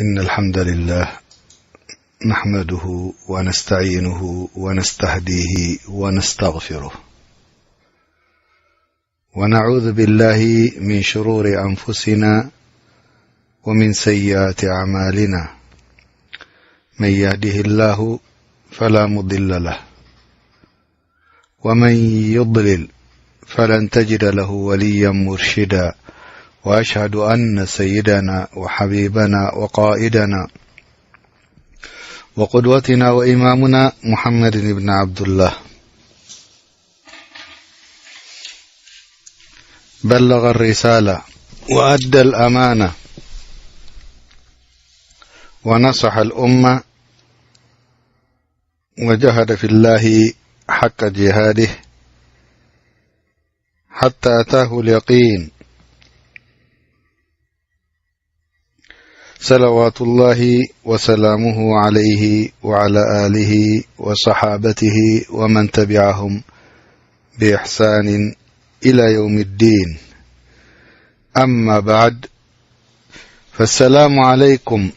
إن الحمد لله نحمده ونستعينه ونستهديه ونستغفره، ونعوذ بالله من شرور أنفسنا ومن سيئات أعمالنا. من يهده الله فلا مضل له، ومن يضلل فلن تجد له وليا مرشدا. وأشهد أن سيدنا وحبيبنا وقائدنا وقدوتنا وإمامنا محمد بن عبد الله بلغ الرسالة وأدى الأمانة ونصح الأمة وجاهد في الله حق جهاده حتى أتاه اليقين، صلوات الله وسلامه عليه وعلى آله وصحابته ومن تبعهم بإحسان إلى يوم الدين. أما بعد، فالسلام عليكم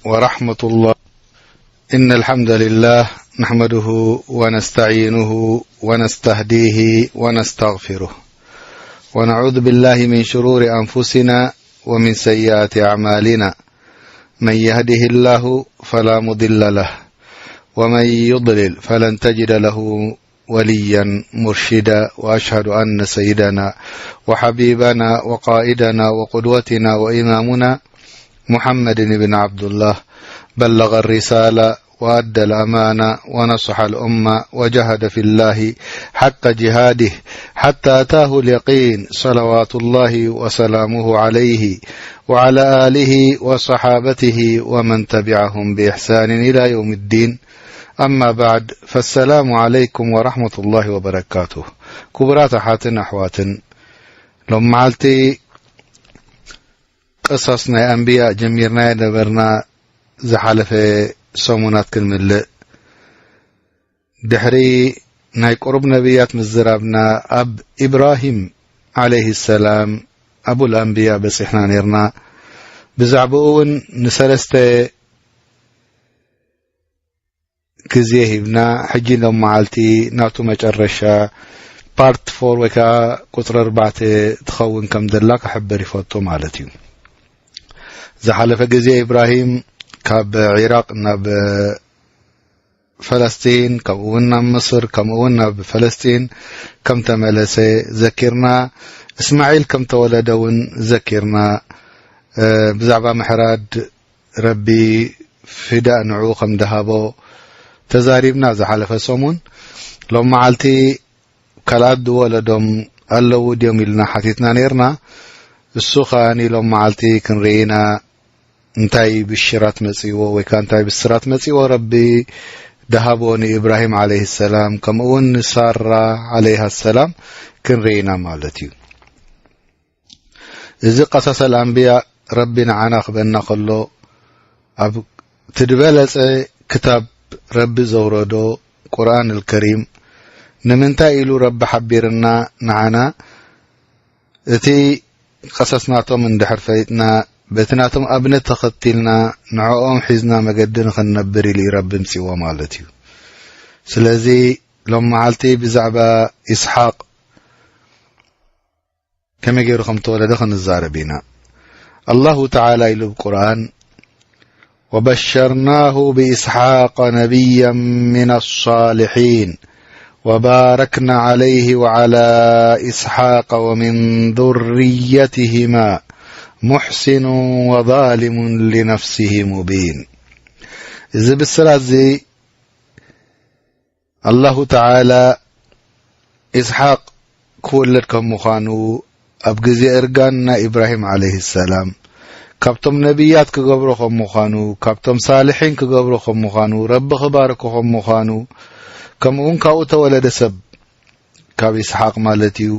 ورحمة الله. إن الحمد لله نحمده ونستعينه ونستهديه ونستغفره، ونعوذ بالله من شرور أنفسنا ومن سيئات أعمالنا. من يهده الله فلا مضل له، ومن يضلل فلن تجد له وليا مرشدا. وأشهد أن سيدنا وحبيبنا وقائدنا وقدوتنا وإمامنا محمد بن عبد الله بلغ الرسالة وأدى الأمانة ونصح الأمة وجاهد في الله حق جهاده حتى أتاه اليقين، صلوات الله وسلامه عليه وعلى آله وصحابته ومن تبعهم بإحسان إلى يوم الدين. أما بعد، فالسلام عليكم ورحمة الله وبركاته. ክቡራት ኣሓትን ኣሕዋትን፣ ሎም መዓልቲ ቅሰስ ናይ ኣንብያ ጀሚርናዮ ነበርና። ዝሓለፈ ሰሙናት ክንምልእ፣ ድሕሪ ናይ ቁሩብ ነብያት ምዝራብና፣ ኣብ ኢብራሂም ዓለይሂ ሰላም፣ ኣቡል ኣንብያ፣ በጺሕና ኔርና። ብዛዕባኡ እውን ንሰለስተ ግዜ ሂብና። ሕጂ ሎም መዓልቲ ናቱ መጨረሻ፣ ፓርት ፎር ወይ ከዓ ቁጽሪ ኣርባዕተ ትኸውን ከም ዘላ ክሕብር ይፈቱ ማለት እዩ። ዝሓለፈ ግዜ ኢብራሂም ካብ ዒራቕ ናብ ፈለስጢን፣ ከምኡ እውን ናብ ምስር፣ ከምኡ እውን ናብ ፈለስጢን ከም ተመለሰ ዘኪርና። እስማዒል ከም ተወለደ እውን ዘኪርና። እ፣ ብዛዕባ ምሕራድ ረቢ ፊዳእ ንዕኡ ከም ደሃቦ ተዛሪብና ዝሓለፈ ሰሙን። ሎም መዓልቲ ካልኣት ዝወለዶም ኣለዉ ድዮም ኢልና ሓቲትና ኔርና። እሱ ኸኣ ሎም መዓልቲ ክንርኢ ኢና። እንታይ ብሽራት መጺእዎ ወይ ከኣ እንታይ ብስራት መጺእዎ ረቢ ደሃቦ ንኢብራሂም ዓለይሂ ሰላም፣ ከምኡ እውን ንሳራ ዓለይሃ ሰላም ክንርኢ ኢና ማለት እዩ። እዚ ቀሰሰል ኣንብያ ረቢ ንዓና ክበና ከሎ፣ ኣብ እቲ ዝበለጸ ክታብ ረቢ ዘውረዶ ቁርኣን ኣልከሪም ንምንታይ ኢሉ ረቢ ሓቢርና ንዓና? እቲ ቀሰስ ናቶም እንድሕር ፈሊጥና፣ በቲ ናቶም ኣብነት ተኸቲልና፣ ንዕኦም ሒዝና መገዲ ንኽንነብር ኢሉ እዩ ረቢ ምጽእዎ ማለት እዩ። ስለዚ ሎም መዓልቲ ብዛዕባ ኢስሓቅ ከመይ ገይሩ ከም ተወለደ ክንዛረብ ኢና። ኣላሁ ተዓላ ኢሉ ብቁርኣን፣ وبشرناه بإسحاق نبيا من الصالحين وباركنا عليه وعلى إسحاق ومن ذريتهما محسن وظالم لنفسه مبين. እዚ ብስራት እዚ ኣላሁ ተዓላ ኢስሓቅ ክውለድ ከም ምዃኑ፣ ኣብ ግዜ እርጋን ናይ ኢብራሂም ዓለይሂ ሰላም፣ ካብቶም ነቢያት ክገብሮ ከም ምዃኑ፣ ካብቶም ሳልሒን ክገብሮ ከም ምዃኑ፣ ረቢ ክባርኮ ከም ምዃኑ፣ ከምኡ እውን ካብኡ ተወለደ ሰብ፣ ካብ ኢስሓቅ ማለት እዩ፣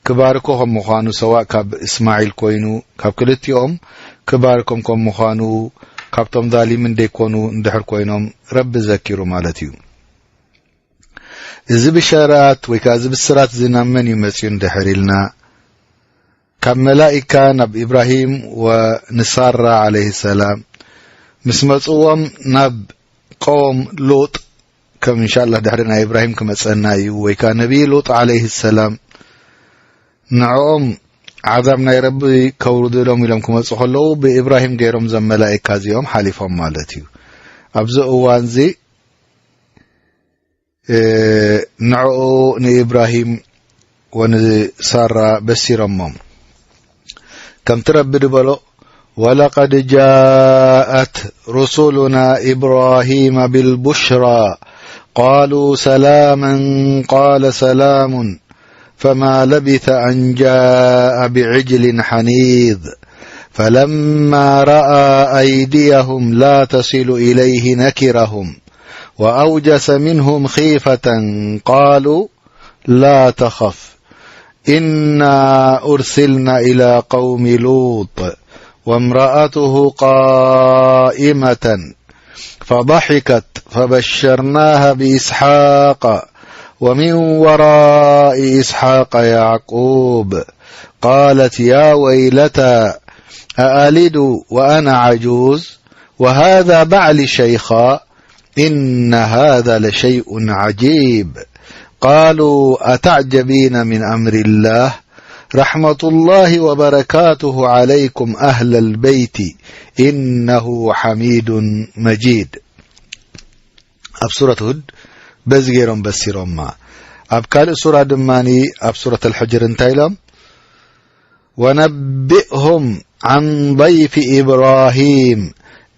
ክባርኮ ከም ምዃኑ፣ ሰዋእ ካብ እስማዒል ኮይኑ፣ ካብ ክልቲኦም ክባርኮም ከም ምዃኑ፣ ካብቶም ዛሊምን ደይኮኑ እንድሕር ኮይኖም፣ ረቢ ዘኪሩ ማለት እዩ። እዚ ብሸራት ወይ ከኣ እዚ ብስራት እዚ ናብ መን እዩ መጺኡ እንድሕር ኢልና፣ ካብ መላኢካ ናብ ኢብራሂም ወንሳራ ዓለይሂ ሰላም፣ ምስ መጽዎም ናብ ቀውም ሉጥ፣ ከም እንሻላ ድሕሪ ናይ ኢብራሂም ክመጸና እዩ፣ ወይ ከኣ ነቢይ ሉጥ ዓለይሂ ሰላም፣ ንዕኦም ዓዛብ ናይ ረቢ ከውርድሎም ኢሎም ክመጹ ከለዉ፣ ብኢብራሂም ገይሮም ዘመላኢካ እዚኦም ሓሊፎም ማለት እዩ። ኣብዚ እዋንዚ ንዕኡ ንኢብራሂም ወንሳራ በሲሮሞም። ከምቲ ረቢ ዝበሎ፣ ولقد جاءت رسلنا إبراهيم بالبشرى قالوا سلاما قال سلام فما لبث أن جاء بعجل حنيذ فلما رأى أيديهم لا تصل إليه نكرهم وأوجس منهم خيفة قالوا لا تخف إنا أرسلنا إلى قوم لوط وامرأته قائمة فضحكت فبشرناها بإسحاق ومن وراء إسحاق يعقوب قالت يا ويلتى أألد وأنا عجوز وهذا بعلي شيخا إن هذا لشيء عجيب قالوا أتعجبين من أمر الله رحمة الله وبركاته عليكم أهل البيت إنه حميد مجيد. ኣብ ሱረት ሁድ በዚ ገይሮም በሲሮማ። ኣብ ካልእ ሱራ ድማ ኣብ ሱረት ኣልሕጅር እንታይ ኢሎም? ونبئهم عن ضيف إبراهيم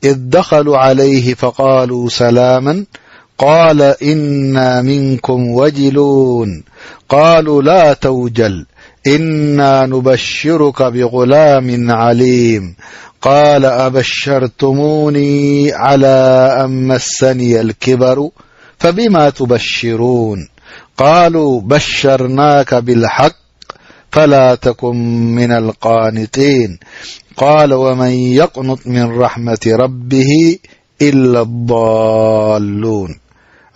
إذ دخلوا عليه فقالوا سلاما قال إنا منكم وجلون قالوا لا توجل إنا نبشرك بغلام عليم قال أبشرتموني على أن مسني الكبر فبما تبشرون قالوا بشرناك بالحق فلا تكن من القانطين قال ومن يقنط من رحمة ربه إلا الضالون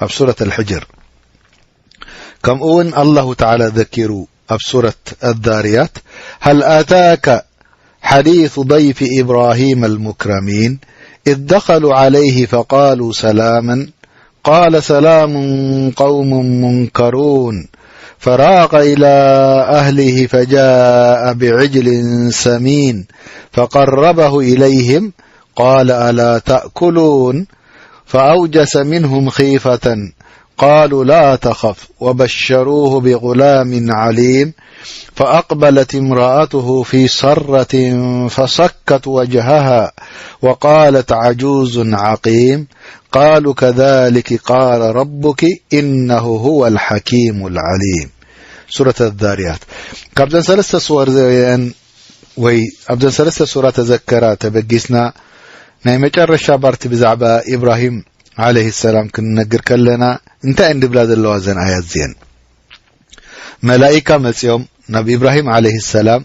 ኣብ ሱረት ኣልሕጅር። ከምኡ እውን ኣላሁ ተዓላ ዘኪሩ ኣብ ሱረት ኣዛርያት هل أتاك حديث ضيف إبراهيم المكرمين إذ دخلوا عليه فقالوا سلاما قال سلام قوم منكرون فراغ إلى أهله فجاء بعجل سمين فقربه إليهم قال ألا تأكلون فأوجس منهم خيفة قالوا لا تخف وبشروه بغلام عليم فأقبلت امرأته في صرة فصكت وجهها وقالت عجوز عقيم قالوا كذلك قال ربك إنه هو الحكيم العليم ሱረት ኣዛርያት። ካብዘን ሰለስተ ሱወር ዘን ወይ ኣብዘን ሰለስተ ሱራ ተዘከራ ተበጊስና ናይ መጨረሻ ባርቲ ብዛዕባ ኢብራሂም ዓለይሂ ሰላም ክንነግር ከለና እንታይ እንድብላ ዘለዋ ዘን ኣያት እዚአን? መላኢካ መጺኦም ናብ ኢብራሂም ዓለይሂ ሰላም።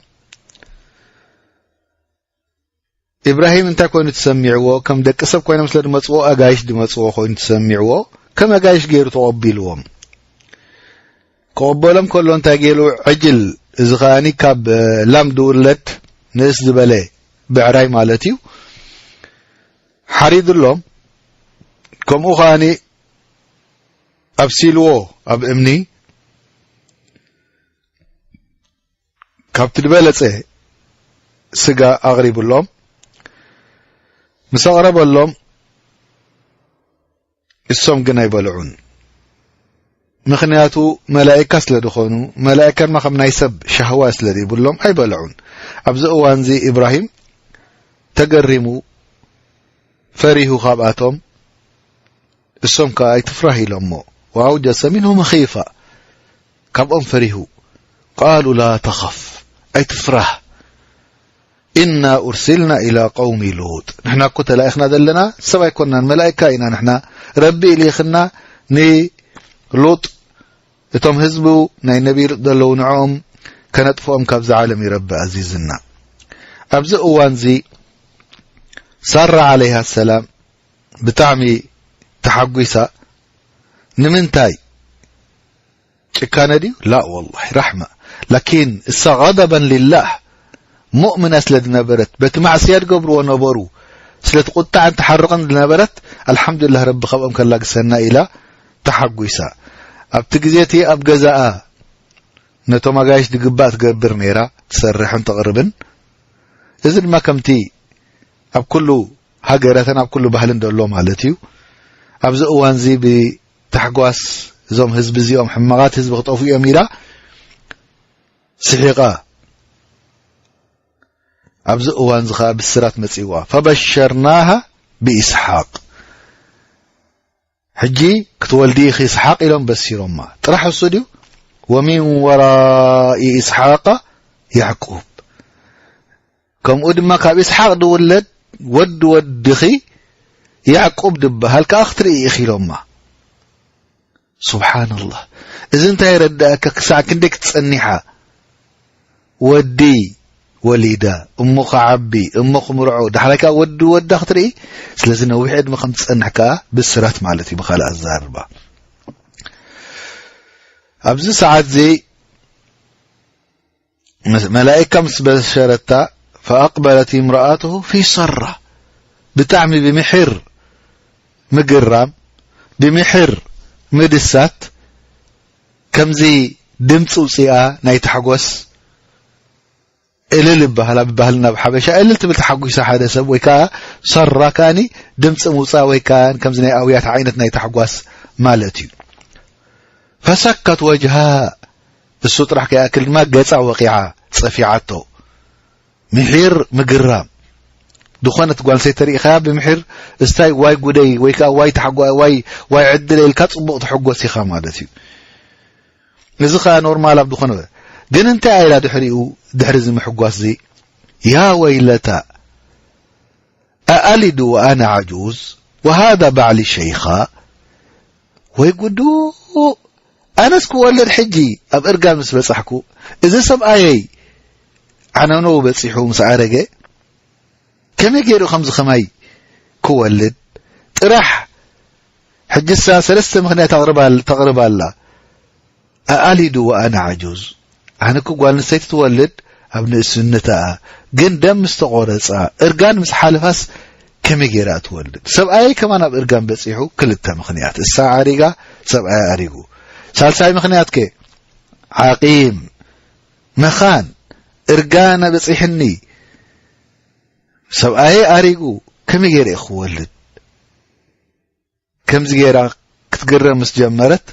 ኢብራሂም እንታይ ኮይኑ ተሰሚዕዎ? ከም ደቂ ሰብ ኮይኖም ስለ ዝመጽዎ ኣጋይሽ ዝመጽዎ ኮይኑ ተሰሚዕዎ። ከም ኣጋይሽ ገይሩ ተቐቢልዎም። ክቕበሎም ከሎ እንታይ ገይሩ? ዕጅል፣ እዚ ከኣኒ ካብ ላም ዝውለድ ንእስ ዝበለ ብዕራይ ማለት እዩ። ሓሪድሎም። ከምኡ ከኣኒ ኣብሲልዎ ኣብ እምኒ። ካብቲ ዝበለጸ ስጋ ኣቕሪብሎም። ምስ ኣቕረበሎም እሶም ግን ኣይበልዑን። ምኽንያቱ መላኢካ ስለ ዝኾኑ፣ መላኢካ ድማ ከም ናይ ሰብ ሻህዋ ስለ ዘይብሎም ኣይበልዑን። ኣብዚ እዋንዚ ኢብራሂም ተገሪሙ፣ ፈሪሁ ካብኣቶም። እሶም ከኣ ኣይትፍራህ ኢሎሞ። وأوجس منهم خيفة ካብኦም ፈሪሁ። قالوا لا تخف ኣይትፍራህ إنا أرسلنا إلى قوم لوط ንሕና እኮ ተላኢኽና ዘለና ሰብ ኣይኮናን መላኢካ ኢና ንሕና ረቢ ኢልኽና ንሉጥ እቶም ህዝቡ ናይ ነቢ ሉጥ ዘለዉ ንዕኦም ከነጥፍኦም ካብዛ ዓለም እዩ ረቢ ኣዚዝና። ኣብዚ እዋንዚ ሳራ ዓለይሃ ሰላም ብጣዕሚ ተሓጒሳ ንምንታይ ጭካነ ድዩ ላ ወላሂ ራሕማ ላኪን እሳ غضبا لله ሙእምና ስለ ዝነበረት በቲ ማዕስያ ዝገብርዎ ነበሩ ስለቲ ቁጣዕን ትሓርቕን ዝነበረት ኣልሓምዱሊላህ ረቢ ካብኦም ከላግሰና ኢላ ተሓጒሳ። ኣብቲ ግዜ እቲ ኣብ ገዛኣ ነቶም ኣጋይሽ ዝግባእ ትገብር ነይራ፣ ትሰርሕን ተቕርብን። እዚ ድማ ከምቲ ኣብ ኩሉ ሃገራትን ኣብ ኩሉ ባህልን ዘሎ ማለት እዩ። ኣብዚ እዋንዚ ብታሕጓስ እዞም ህዝቢ እዚኦም ሕማቓት ህዝቢ ክጠፉ እዮም ኢላ ስሒቓ። ኣብዚ እዋንዚ ኸኣ ብስራት መጺእዋ። ፈበሸርናሃ ብኢስሓቅ። ሕጂ ክትወልዲ ኢኺ ኢስሓቅ ኢሎም በሲሮማ። ጥራሕ እሱ ድዩ? ወሚን ወራኢ ኢስሓቀ ያዕቁብ። ከምኡ ድማ ካብ ኢስሓቅ ድውለድ ወዲ ወድኺ ያዕቁብ ድበሃል ከኣ ክትርኢ ኢኺ ኢሎማ። ሱብሓነላህ። እዚ እንታይ የረድኣካ? ክሳዕ ክንደይ ክትጸኒሓ? ወዲ ወሊዳ፣ እሞ ክዓቢ፣ እሞ ክምርዖ፣ ዳሕራይ ከኣ ወዲ ወዳ ክትርኢ። ስለዚ ነዊሕ ዕድመ ከም ትጸንሕ ከኣ ብስራት ማለት እዩ ብኻልእ ኣዘራርባ። ኣብዚ ሰዓት እዚ መላኢካ ምስ በሸረታ፣ ፈኣቅበለት እምረኣትሁ ፊ ሰራ፣ ብጣዕሚ ብምሒር ምግራም፣ ብምሒር ምድሳት፣ ከምዚ ድምፂ ውፅኣ ናይ ታሕጎስ እልል ይበሃል። ኣብ ባህልና ኣብ ሓበሻ እልል ትብል ተሓጒሳ ሓደ ሰብ ወይ ከዓ ሰራ ከኣኒ ድምፂ ምውፃእ ወይ ከዓ ከምዚ ናይ ኣውያት ዓይነት ናይ ታሕጓስ ማለት እዩ። ፈሰከት ወጅሃ፣ እሱ ጥራሕ ከይኣክል ድማ ገፃ ወቂዓ ፀፊዓቶ። ምሒር ምግራም። ዝኾነት ጓል ኣንስተይቲ ተሪኢኻያ ብምሒር እስታይ ዋይ ጉደይ ወይ ከዓ ዋይ ተሓጓ-፣ ዋይ፣ ዋይ ዕድለ ኢልካ ፅቡቕ ትሕጎስ ኢኻ ማለት እዩ። እዚ ኸኣ ኖርማል ኣብ ዝኾነ። ግን እንታይ ኢላ ድሕሪኡ፣ ድሕሪ እዚ ምሕጓስ እዚ፣ ያ ወይለታ ኣኣሊዱ ወኣና ዓጁዝ ወሃዛ ባዕሊ ሸይኻ፣ ወይ ጉዱ፣ ኣነስ ክወልድ ሕጂ ኣብ እርጋን ምስ በጻሕኩ፣ እዚ ሰብኣየይ ዓነውነው በጺሑ ምስ ኣረገ፣ ከመይ ገይሩ ከምዚ ከማይ ክወልድ? ጥራሕ ሕጅሳ ሰለስተ ምኽንያት ኣቕርባ-፣ ተቕርብ ኣላ። ኣኣሊዱ ወኣና ዓጁዝ፣ ኣነ እኮ ጓል ኣንስተይቲ ትወልድ ኣብ ንእስነታ፣ ግን ደም ምስ ተቖረጻ፣ እርጋን ምስ ሓለፋስ ከመይ ገይራ ትወልድ? ሰብኣየይ ከማን ኣብ እርጋን በጺሑ፣ ክልተ ምኽንያት፣ እሳ ዓሪጋ፣ ሰብኣያ ኣሪጉ። ሳልሳይ ምኽንያት ከ ዓቂም፣ መኻን፣ እርጋን በጺሕኒ፣ ሰብኣየይ ኣሪጉ፣ ከመይ ገይረ እየ ክወልድ? ከምዚ ገይራ ክትግረም ምስ ጀመረት፣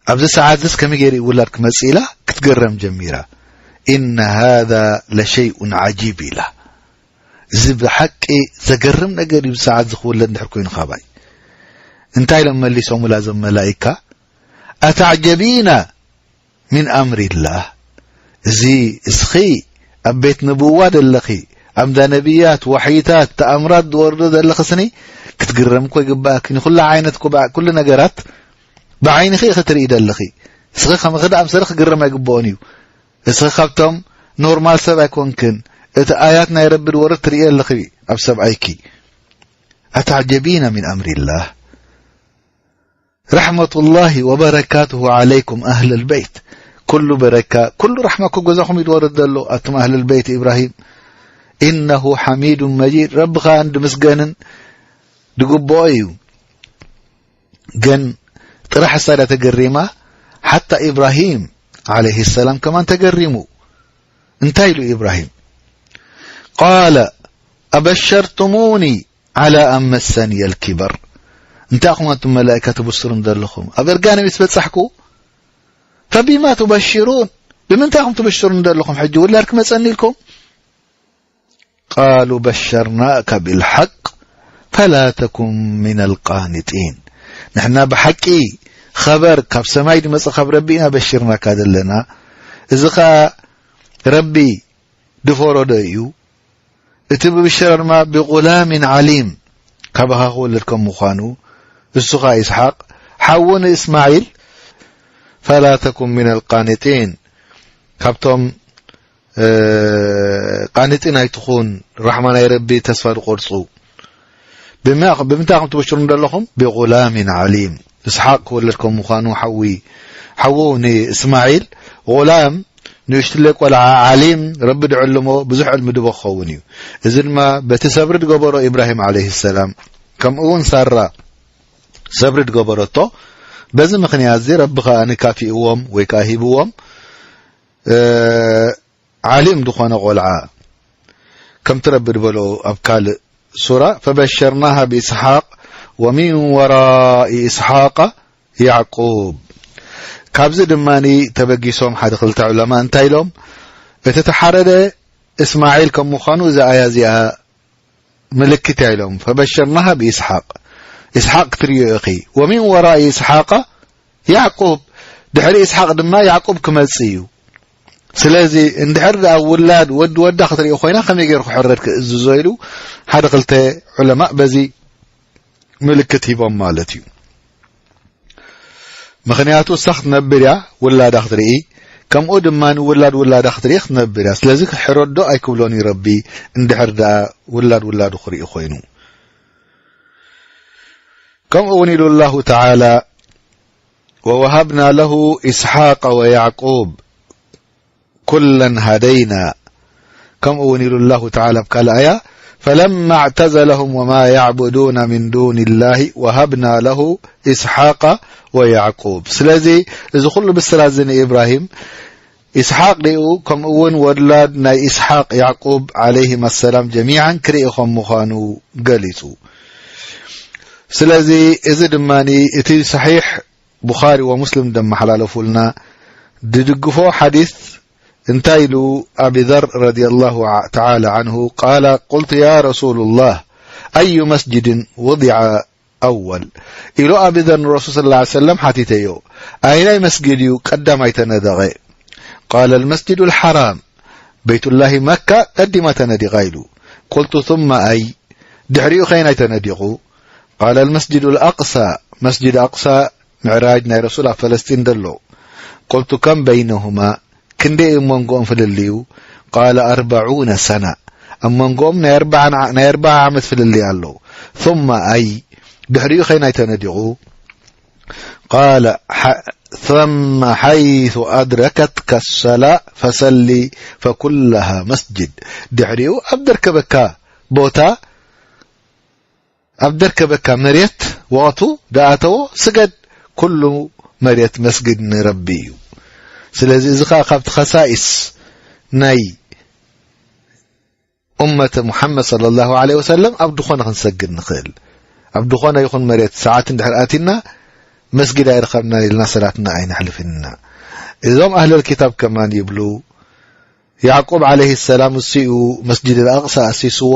ኣብዚ ሰዓት እዚስ ከመይ ገይሩ ውላድ ክመጽእ ኢላ ክትግረም ጀሚራ። "ኢነ ሃዛ ለሸይኡን ዓጂብ" ኢላ። እዚ ብሓቂ ዘገርም ነገር እዩ፣ ብሰዓት እዚ ክውለድ እንድሕር ኮይኑ ካባይ። እንታይ ኢሎም መሊሶምላ እዞም መላኢካ? "ኣተዕጀቢና ሚን ኣምሪላህ"፣ እዚ እስኺ ኣብ ቤት ንብዋ ዘለኺ፣ ኣብ እንዳ ነቢያት፣ ዋሕይታት፣ ተኣምራት ዝወርዶ ዘለኺ ስኒ ክትግረም እኮ ይግባእኪ። ንኹላ ዓይነት እኮ ብዓ-፣ ኩሉ ነገራት ብዓይንኺ ኢኺ ትርኢ ዘለኺ። እስኺ ከማኺ ደኣ ኣምሰለ ክግረም ኣይግብኦን እዩ። እስኺ ካብቶም ኖርማል ሰብ ኣይኮንክን። እቲ ኣያት ናይ ረቢ ዝወርድ ትርኢ ኣለኺ ኣብ ሰብኣይኪ። ኣተዕጀቢና ሚን ኣምሪላህ። ረሕመቱላሂ ወበረካቱሁ ዓለይኩም ኣህለል በይት። ኩሉ በረካ፣ ኩሉ ረሕማ እኮ ገዛኹም እዩ ዝወርድ ዘሎ፣ ኣቱም ኣህለል በይት ኢብራሂም። ኢነሁ ሓሚዱን መጂድ። ረቢ ኸኣ እንድምስገንን ድግብኦ እዩ። ግን ጥራሕ እሳ ድያ ተገሪማ? ሓታ ኢብራሂም ዓለይሂ ሰላም ከማን ተገሪሙ። እንታይ ኢሉ ኢብራሂም? ቃለ ኣበሸርቱሙኒ ዓላ ኣን መሰኒየል ኪበር። እንታይ ኢኹም ኣንቱም መላኢካ ትብስሩን ዘለኹም? ኣብ እርጋነይ ምስ በጻሕኩ፣ ፈቢማ ቱበሽሩን፣ ብምንታይ ኢኹም ትብሽሩን ዘለኹም? ሕጂ ውላድ ክመጸኒ ኢልኩም? ቃሉ በሸርናከ ቢልሓቅ ፈላ ተኩን ሚነል ቃኒጢን። ንሕና ብሓቂ ኸበር ካብ ሰማይ ዝመጸ ካብ ረቢ ኢና በሽርናካ ዘለና። እዚ ኸኣ ረቢ ድፈረዶ እዩ። እቲ ብብሸራ ድማ ብጉላሚን ዓሊም፣ ካባኻ ክወለድ ከም ምዃኑ፣ እሱ ኸኣ ኢስሓቅ፣ ሓዉ ንእስማዒል፣ ፈላ ተኩን ሚነል ቃኒጢን፣ ካብቶም፣ እ፣ ቃኒጢን ኣይትኹን፣ ራሕማ ናይ ረቢ ተስፋ ዝቖርጹ። ብማ-፣ ብምንታይ ኢኹም ትብሽሩ ዘለኹም? ብጉላሚን ዓሊም፣ ኢስሓቅ ክወለድ ከም ምዃኑ፣ ሓዊ፣ ሓዉ ንእስማዒል፣ ጉላም ንእሽትለ ቆልዓ ዓሊም ረቢ ድዕልሞ ብዙሕ ዕልሚ ድቦ ክኸውን እዩ። እዚ ድማ በቲ ሰብሪ ድገበሮ ኢብራሂም ዓለይሂ ሰላም፣ ከምኡ እውን ሳራ ሰብሪ ድገበረቶ። በዚ ምኽንያት እዚ ረቢ ከኣ ንካፊእዎም ወይ ከኣ ሂብዎም፣ እ፣ ዓሊም ዝኾነ ቆልዓ፣ ከምቲ ረቢ ድበሎ ኣብ ካልእ ሱራ፣ ፈበሸርናሃ ብኢስሓቅ ወሚን ወራኢ ኢስሓቀ ያዕቁብ። ካብዚ ድማ ተበጊሶም ሓደ ክልተ ዑለማ እንታይ ኢሎም? እቲ ተሓረደ እስማዒል ከም ምዃኑ እዚ ኣያ እዚኣ ምልክት እያ ኢሎም። ፈበሸርናሃ ብኢስሓቅ፣ ኢስሓቅ ክትርእዮ ኢኺ። ወሚን ወራኢ ኢስሓቀ ያዕቁብ፣ ድሕሪ ኢስሓቅ ድማ ያዕቁብ ክመጽእ እዩ። ስለዚ እንድሕር ደኣ ውላድ ወዲ ወዳ ክትርኢ ኮይና ከመይ ገይሩ ክሕረድ ክእዝዞ ኢሉ ሓደ ክልተ ዑለማእ በዚ ምልክት ሂቦም ማለት እዩ። ምኽንያቱ እሳ ክትነብር እያ ውላዳ ክትርኢ፣ ከምኡ ድማ ንውላድ ውላዳ ክትርኢ ክትነብር እያ። ስለዚ ክሕረዶ ኣይክብሎን እዩ ረቢ እንድሕር ደኣ ውላድ ውላዱ ክርኢ ኮይኑ። ከምኡ እውን ኢሉ ኣላሁ ተዓላ፣ ወወሃብና ለሁ ኢስሓቀ ወያዕቁብ ኩለን ሃደይና። ከምኡ እውን ኢሉ ኣላሁ ተዓላ ኣብ ካልእ ኣያ፣ ፈለማ ኣዕተዘለሁም ወማ ያዕቡዱነ ሚን ዱኒ ላሂ ወሃብና ለሁ ኢስሓቀ ወያዕቁብ። ስለዚ እዚ ኩሉ ብስራት እዚ ንኢብራሂም፣ ኢስሓቅ ዲኡ፣ ከምኡ እውን ወላድ ናይ ኢስሓቅ ያዕቁብ ዓለይሂም ኣሰላም ጀሚዓን ክርኢ ከም ምዃኑ ገሊጹ። ስለዚ እዚ ድማ እቲ ሰሒሕ ቡኻሪ ወሙስሊም ደመሓላለፉልና ድድግፎ ሓዲስ እንታይ ኢሉ ኣቢ ዘር ረዲየላሁ ተዓላ ዓንሁ ቃለ ቁልቱ ያ ረሱሉላህ ኣዩ መስጅድን ውዲዐ ኣወል ኢሉ ኣቢ ዘር ንረሱል ሰለላሁ ዐለይሂ ወሰለም ሓቲተዮ፣ ኣይናይ መስጊድ እዩ ቀዳማይ ተነደቐ? ቃለ ልመስጅዱ ልሓራም በይቱላሂ መካ ቀዲማ ተነዲቓ ኢሉ። ቁልቱ ثم ኣይ ድሕሪኡ ከይናይ ተነዲቑ? ቃለ ልመስጅዱ ልኣቅሳ መስጅድ ኣቅሳ ምዕራጅ ናይ ረሱል ኣብ ፈለስጢን ደሎ። ቁልቱ ከም በይነሁማ ክንደይ እዩ መንጎኦም ፍልልዩ? ቃለ ኣርበዑነ ሰና ኣብ መንጎኦም ናይ ኣርብዓ ናይ ኣርብዓ ዓመት ፍልልይ ኣሎ። ثم ኣይ ድሕሪኡ ከይናይ ተነዲቑ? ቃለ ثم ሓይث ኣድረከትከ ሰላ ፈሰሊ ፈኩለሃ መስጅድ ድሕሪኡ ኣብ ደርከበካ ቦታ ኣብ ደርከበካ መሬት ወቕቱ ደኣተዎ ስገድ። ኩሉ መሬት መስጊድ ንረቢ እዩ። ስለዚ እዚ ኸዓ ካብቲ ኸሳኢስ ናይ ኡመተ ሙሓመድ ሰለላሁ ዐለይሂ ወሰለም ኣብ ድኾነ ክንሰግድ ንኽእል። ኣብ ድኾነ ይኹን መሬት ሰዓት እንድሕር ኣቲና መስጊድ ኣይረኸብናን ኢልና ሰላትና ኣይነሕልፍን ኢና። እዞም ኣህለል ኪታብ ከማን ይብሉ ያዕቁብ ዓለይሂ ሰላም እሱ እዩ መስጂድ ኣልኣቕሳ ኣሲስዎ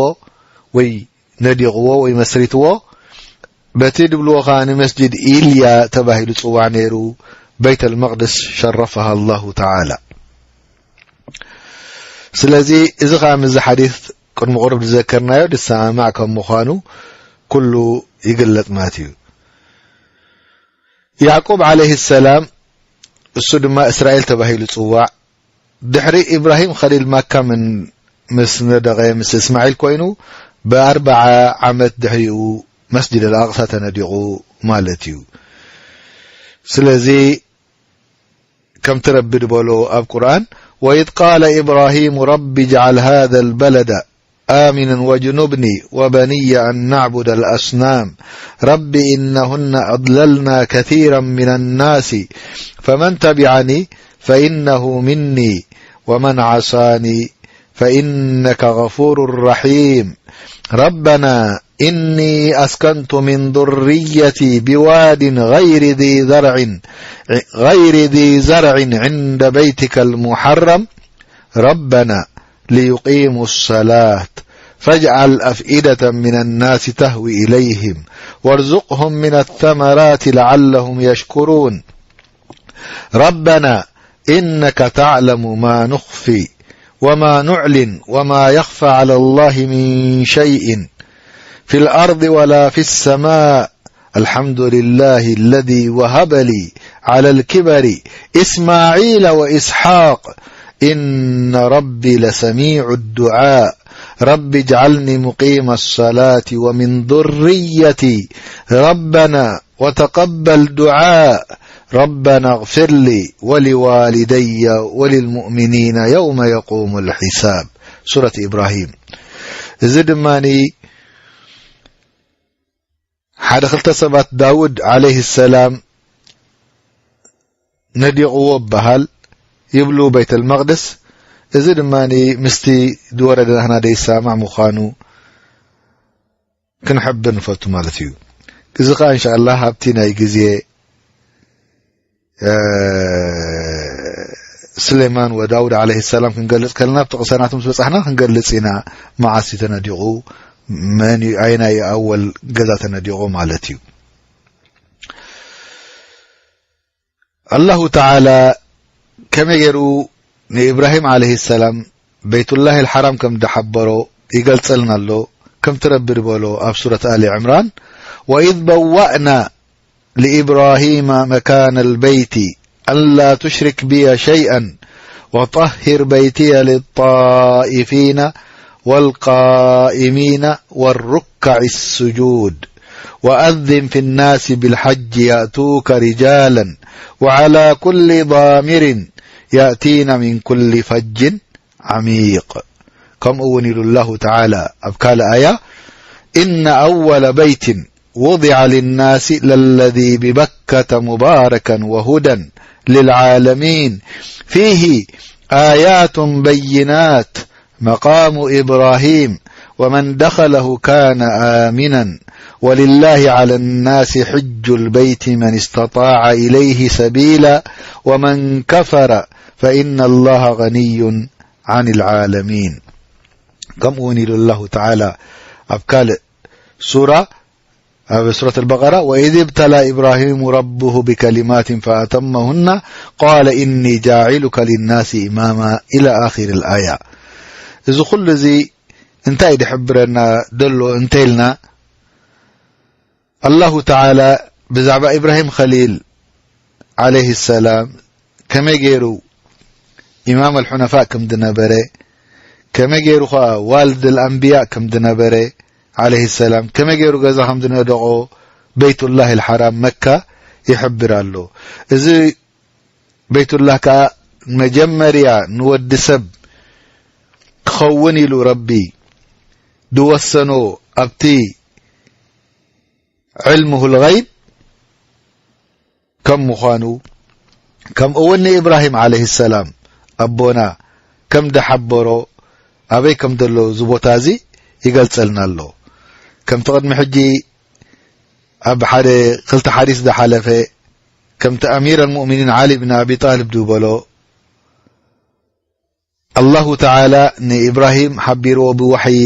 ወይ ነዲቕዎ ወይ መስሪትዎ። በቲ ድብልዎ ኸዓ ንመስጂድ ኢልያ ተባሂሉ ጽዋዕ ነይሩ። በይተል መቕድስ ሸረፈሃ ኣላሁ ተዓላ። ስለዚ እዚ ኸዓ ምስዚ ሓዲስ ቅድሚ ቁሩብ ዝዘከርናዮ ዝሰማማዕ ከም ምዃኑ ኩሉ ይግለጽ ማለት እዩ። ያዕቁብ ዓለይሂ ሰላም እሱ ድማ እስራኤል ተባሂሉ ጽዋዕ። ድሕሪ ኢብራሂም ኸሊል ማካ ምን ምስ ነደቐ ምስ እስማዒል ኮይኑ ብኣርብዓ ዓመት ድሕሪኡ መስጅድ ኣልኣቕሳ ተነዲቑ ማለት እዩ። ስለዚ ከምቲ ረቢ ድበሎ ኣብ ቁርኣን፣ وإذ قال إبراهيم رب اجعل هذا البلد آمنا واجنبني وبني أن نعبد الأصنام رب إنهن أضللن كثيرا من الناس فمن تبعني فإنه مني ومن عصاني فإنك غفور رحيم. ربنا إني أسكنت من ذريتي بواد غير ذي زرع، غير ذي زرع عند بيتك المحرم ربنا ليقيموا الصلاة فاجعل أفئدة من الناس تهوي إليهم وارزقهم من الثمرات لعلهم يشكرون. ربنا إنك تعلم ما نخفي وما نعلن وما يخفى على الله من شيء في الأرض ولا في السماء. الحمد لله الذي وهب لي على الكبر إسماعيل وإسحاق إن ربي لسميع الدعاء. رب اجعلني مقيم الصلاة ومن ذريتي ربنا وتقبل دعاء. ربنا اغفر لي ولوالدي وللمؤمنين يوم يقوم الحساب. ሱረት ኢብራሂም። እዚ ድማኒ ሓደ ክልተ ሰባት ዳውድ ዓለይሂ ሰላም ነዲቕዎ በሃል ይብሉ ቤተል መቕድስ። እዚ ድማ ምስቲ ዝወረደ ናህና ደይሰማማዕ ምዃኑ ክንሕብር ንፈቱ ማለት እዩ። እዚ ኸዓ እንሻኣላህ ኣብቲ ናይ ግዜ እ፣ ስሌማን ወዳውድ ዓለይሂ ሰላም ክንገልጽ ከለና፣ ኣብቲ ቅሰናት ምስ በጻሕና ክንገልጽ ኢና። መዓስ እዩ ተነዲቑ፣ መን እዩ፣ ኣየናይ እዩ ኣወል ገዛ ተነዲቑ ማለት እዩ። ኣላሁ ተዓላ ከመይ ገይሩ ንኢብራሂም ዓለይሂ ሰላም በይቱላሂል ሓራም ከም ዝሓበሮ ይገልጸልና ኣሎ። ከምቲ ረቢ ዝበሎ ኣብ ሱረት ኣሊ ዕምራን፣ وإذ بوأنا لإبراهيم مكان البيت ألا تشرك بي شيئا وطهر بيتي للطائفين والقائمين والركع السجود وأذن في الناس بالحج يأتوك رجالا وعلى كل ضامر يأتين من كل فج ዓሚቕ። ከምኡ እውን ኢሉ ኣላሁ ተዓላ ኣብ ካልእ ኣያ፣ إن أول بيت وضع للناس للذي ببكة مباركا وهدى للعالمين فيه آيات بينات مقام إبراهيم ومن دخله كان آمنا ولله على الناس حج البيت من استطاع إليه سبيلا ومن كفر فإن الله غني عن العالمين. ከምኡ እውን ኢሉ ኣላሁ ተዓላ ኣብ ካልእ ሱራ፣ ኣብ ሱረት ኣልበቀራ፣ وإذ ابتلى إبراهيم ربه بكلمات فأتمهن قال إني جاعلك للناس إماما إلى آخر الآية። እዚ ኩሉ እዚ እንታይ ድሕብረና ደሎ እንተኢልና፣ ኣላሁ ተዓላ ብዛዕባ ኢብራሂም ኸሊል ዓለይሂ ሰላም ከመይ ገይሩ ኢማም ኣልሑነፋእ ከም ዝነበረ፣ ከመይ ገይሩ ኸዓ ዋልድ ኣልኣንብያ ከም ዝነበረ ዓለይሂ ሰላም፣ ከመይ ገይሩ ገዛ ከም ዝነደቖ በይቱላሂ ኣልሓራም መካ ይሕብር ኣሎ። እዚ በይቱላህ ከኣ መጀመርያ ንወዲ ሰብ ክኸውን ኢሉ ረቢ ዝወሰኖ ኣብቲ ዕልሙሁል ገይብ ከም ምዃኑ፣ ከምኡ እውን ንኢብራሂም ዓለይሂ ሰላም ኣቦና ከም ዝሓበሮ ኣበይ ከም ዘሎ እዚ ቦታ እዚ ይገልጸልና ኣሎ። ከምቲ ቅድሚ ሕጂ ኣብ ሓደ ክልተ ሓዲስ ዝሓለፈ፣ ከምቲ ኣሚር ኣልሙእሚኒን ዓሊ ብን ኣቢ ጣልብ ዝበሎ፣ ኣላሁ ተዓላ ንኢብራሂም ሓቢርዎ ብወሕዪ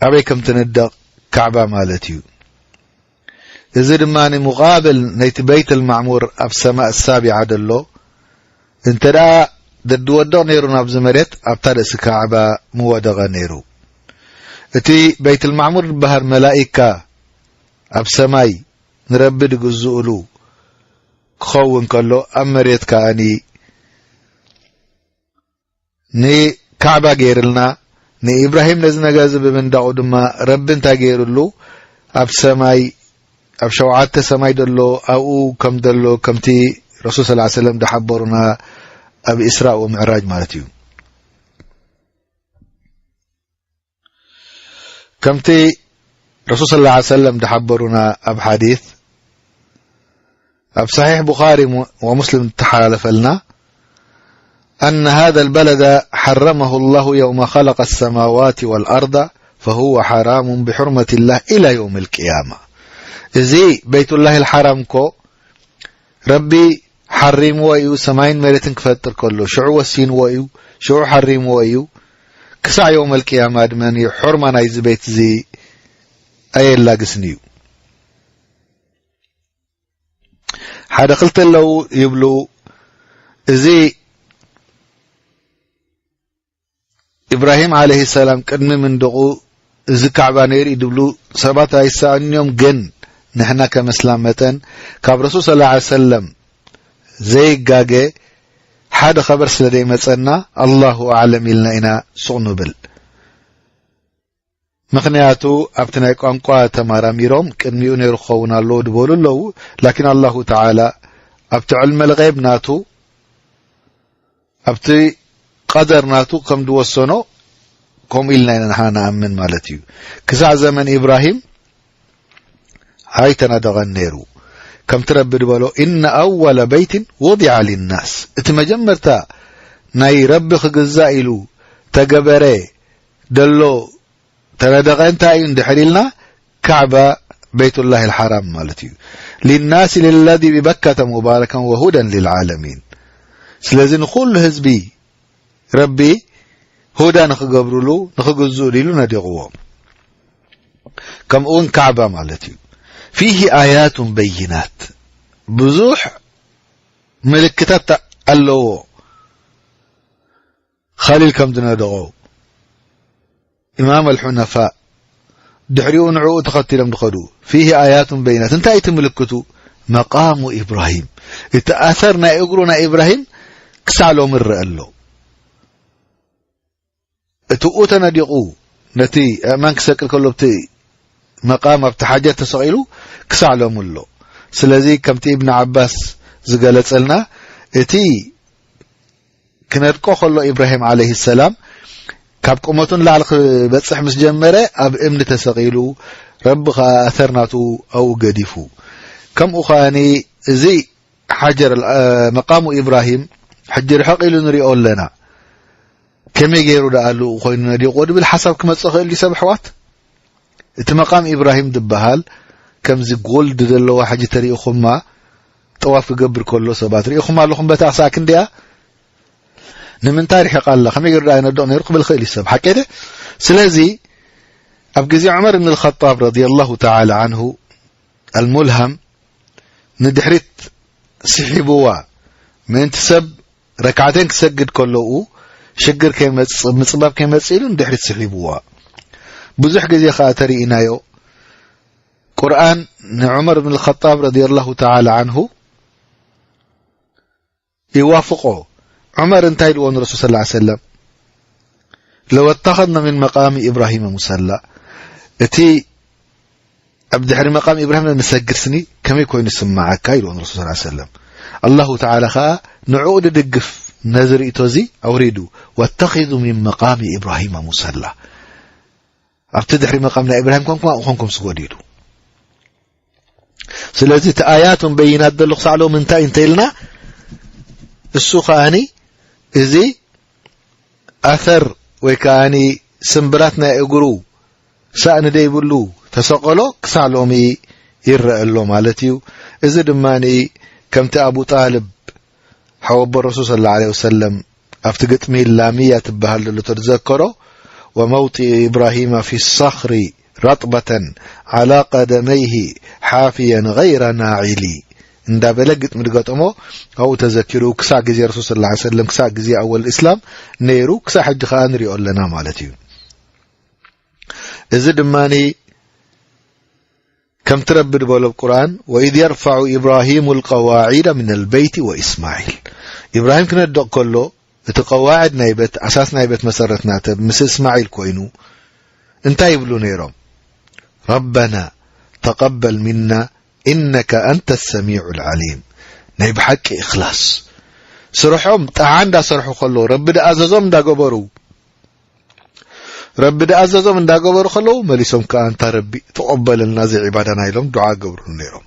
ኣበይ ከም ትንደቕ ካዕባ ማለት እዩ። እዚ ድማ ንሙቓብል ናይቲ በይት ኣልማዕሙር ኣብ ሰማእ ሳቢዓ ደሎ፣ እንተ ደኣ ደድወድቕ ነይሩ ናብዚ መሬት፣ ኣብታ ርእሲ ካዕባ ምወደቐ ነይሩ። እቲ በይት ኣልማዕሙር ዝበሃል መላኢካ ኣብ ሰማይ ንረቢ ድግዝኡሉ ክኸውን ከሎ፣ ኣብ መሬት ከኣኒ ንካዕባ ገይርልና፣ ንኢብራሂም ነዚ ነገር እዚ ብምንዳቑ ድማ ረቢ እንታይ ገይሩሉ? ኣብ ሰማይ፣ ኣብ ሸውዓተ ሰማይ ደሎ፣ ኣብኡ ከም ደሎ፣ ከምቲ ረሱል ሰለላሁ ዐለይሂ ወሰለም ዝሓበሩና ኣብ ኢስራእ ወምዕራጅ ማለት እዩ። ከምቲ ረሱል ሰለላሁ ዐለይሂ ወሰለም ዝሓበሩና ኣብ ሓዲስ፣ ኣብ ሰሒሕ ቡኻሪ ወሙስሊም ዝተሓላለፈልና፣ أن هذا البلد حرمه الله يوم خلق السماوات والأرض فهو حرام بحرمة الله إلى يوم القيامة። እዚ በይቱላሂ ኣልሓራም እኮ ረቢ ሓሪምዎ እዩ። ሰማይን መሬትን ክፈጥር ከሎ ሽዑ ወሲንዎ እዩ፣ ሽዑ ሓሪምዎ እዩ። ክሳዕ የውመል ቅያማ ድማ ሕርማ ናይዚ ቤት እዚ ኣየላግስን እዩ። ሓደ ክልተ ኣለዉ ይብሉ። እዚ ኢብራሂም ዓለይሂ ሰላም ቅድሚ ምንድቑ እዚ ካዕባ ነይሩ እዩ ዝብሉ ሰባት ኣይሰኣኑን እዮም። ግን ንሕና ከም እስላም መጠን ካብ ረሱል ሰለላሁ ዐለይሂ ወሰለም ዘይጋገ ሓደ ኸበር ስለ ዘይመጸና ኣላሁ ኣዕለም ኢልና ኢና ሱቕ ንብል። ምኽንያቱ ኣብቲ ናይ ቋንቋ ተመራሚሮም ቅድሚኡ ነይሩ ክኸውን ኣለዎ ዝበሉ ኣለዉ። ላኪን ኣላሁ ተዓላ ኣብቲ ዕልመ ልገይብ ናቱ፣ ኣብቲ ቀደር ናቱ ከም ዝወሰኖ ከምኡ ኢልና ኢና ንሓ ንኣምን ማለት እዩ። ክሳዕ ዘመን ኢብራሂም ኣይተነደቐን ነይሩ። ከምቲ ረቢ ዝበሎ፣ "ኢነ ኣወለ በይትን ውዲዐ ሊናስ"፣ እቲ መጀመርታ ናይ ረቢ ክግዛእ ኢሉ ተገበረ ደሎ ተነደቐ እንታይ እዩ እንድሕር ኢልና፣ ካዕባ በይቱላሂ ልሓራም ማለት እዩ። "ሊናሲ ልለዚ ቢበከተ ሙባረከን ወሁደን ልልዓለሚን"፣ ስለዚ ንኹሉ ህዝቢ ረቢ ሁዳ ንኽገብርሉ ንኽግዝኡ ኢሉ ነዲቕዎ። ከምኡ እውን ካዕባ ማለት እዩ። ፊሂ ኣያቱን በይናት፣ ብዙሕ ምልክታት ኣለዎ። ኸሊል ከም ዝነደቖ፣ ኢማም ኣልሑነፋእ ድሕሪኡ ንዕኡ ተኸቲሎም ዝኸዱ። ፊሂ ኣያቱን በይናት፣ እንታይ እቲ ምልክቱ? መቃሙ ኢብራሂም፣ እቲ ኣሰር ናይ እግሩ ናይ ኢብራሂም ክሳዕ ሎሚ ይረአ ኣሎ። እቲ ኡ ተነዲቑ ነቲ ኣእማን ክሰቅል ከሎ ኣብቲ መቃም ኣብቲ ሓጀር ተሰቒሉ ክሳዕ ሎሚ ኣሎ። ስለዚ ከምቲ ኢብን ዓባስ ዝገለጸልና፣ እቲ ክነድቆ ከሎ ኢብራሂም ዓለይሂ ሰላም ካብ ቁመቱ ንላዕሊ ክበጽሕ ምስ ጀመረ ኣብ እምኒ ተሰቒሉ፣ ረቢ ኸኣ ኣሰር ናቱ ኣብኡ ገዲፉ። ከምኡ ኸኣኒ እዚ ሓጀር፣ እ፣ መቃሙ ኢብራሂም ሕጂ ርሕቕ ኢሉ ንሪኦ ኣለና። ከመይ ገይሩ ደኣ ልኡ ኮይኑ ነዲቑ ድብል ሓሳብ ክመጽእ ይኽእል ድዩ ሰብ ኣሕዋት? እቲ መቃም ኢብራሂም ዝበሃል ከምዚ ጎልድ ዘለዋ ሕጂ ተሪኢኹማ፣ ጠዋፍ ክገብር ከሎ ሰባት ሪኢኹማ ኣለኹም በታ ክሳዕ ክንደያ? ንምንታይ ርሒቓ ኣላ? ከመይ ገይሩ ደኣ ይነድቕ ነይሩ ክብል ይኽእል እዩ ሰብ። ሓቂ ድየ? ስለዚ ኣብ ግዜ ዑመር ብን ልኸጣብ ረዲየላሁ ተዓላ ዓንሁ ኣልሙልሃም ንድሕሪት ስሒብዋ፣ ምእንቲ ሰብ ረክዓተን ክሰግድ ከለኡ ሽግር ከይመጽእ፣ ምጽባብ ከይመጽእ ኢሉ ንድሕሪት ስሒብዋ። ብዙሕ ግዜ ኸኣ ተርኢናዮ። ቁርኣን ንዑመር ብን ልኸጣብ ረዲየላሁ ተዓላ ዓንሁ ይዋፍቆ። ዑመር እንታይ ኢልዎ ንረሱል ሰለላሁ ዐለይሂ ወሰለም? "ለው ኣተኸዝና ሚን መቃሚ ኢብራሂመ ሙሰላ"፣ እቲ ኣብ ድሕሪ መቃም ኢብራሂም ንሰግድ ስኒ ከመይ ኮይኑ ይስምዓካ? ኢልዎ ንረሱል ሰለላሁ ዐለይሂ ወሰለም። ኣላሁ ተዓላ ኸኣ ንዕኡ ድድግፍ ነዚ ርእቶ እዚ ኣውሪዱ፣ "ወተኺዙ ሚን መቃሚ ኢብራሂመ ሙሰላ"፣ ኣብቲ ድሕሪ መቃም ናይ ኢብራሂም ኮንኩም ኣብኡ ኮንኩም ስገዱ ኢሉ። ስለዚ እቲ ኣያቱን በይናት ዘሎ ክሳዕ ሎሚ እንታይ እንተ ኢልና፣ እሱ ከኣኒ እዚ ኣሰር ወይ ከኣኒ ስምብራት ናይ እግሩ ሳእኒ ደይብሉ ተሰቐሎ ክሳዕ ሎሚ ይረአ ኣሎ ማለት እዩ። እዚ ድማኒ ከምቲ ኣቡ ጣልብ ሓወቦ ረሱል ሰለላሁ ዐለይሂ ወሰለም ኣብቲ ግጥሚ ላሚያ ትበሃል ዘሎ ተዝዘከሮ፣ "ወመውጢኡ ኢብራሂመ ፊ ሰኽሪ ረጥበተን ዓላ ቀደመይሂ ሓፊየን ገይረ ናዒሊ" እንዳበለ ግጥሚ ዝገጠሞ ኣብኡ ተዘኪሩ። ክሳዕ ግዜ ረሱል ሰለላሁ ዐለይሂ ወሰለም፣ ክሳዕ ግዜ ኣወል እስላም ነይሩ፣ ክሳዕ ሕጂ ከኣ ንሪኦ ኣለና ማለት እዩ። እዚ ድማኒ ከምቲ ረቢ ዝበሎ ኣብ ቁርኣን፣ "ወኢዝ የርፈዑ ኢብራሂሙ ልቀዋዒደ ሚነል በይቲ ወኢስማዒል"፣ ኢብራሂም ክነድቕ ከሎ እቲ ቀዋዕድ ናይ ቤት፣ ኣሳስ ናይ ቤት መሰረት ናተ ምስ እስማዒል ኮይኑ እንታይ ይብሉ ነይሮም? "ረበና ተቀበል ሚና ኢነከ ኣንተ ሰሚዑ ልዓሊም"። ናይ ብሓቂ እኽላስ ስርሖም ጣዓ እንዳሰርሑ ከለዉ፣ ረቢ ድኣዘዞም እንዳገበሩ፣ ረቢ ድኣዘዞም እንዳገበሩ ከለዉ፣ መሊሶም ከኣ፣ "እንታ ረቢ ተቐበለልና እዚ ዒባዳና" ኢሎም ዱዓ ገብሩ ነይሮም።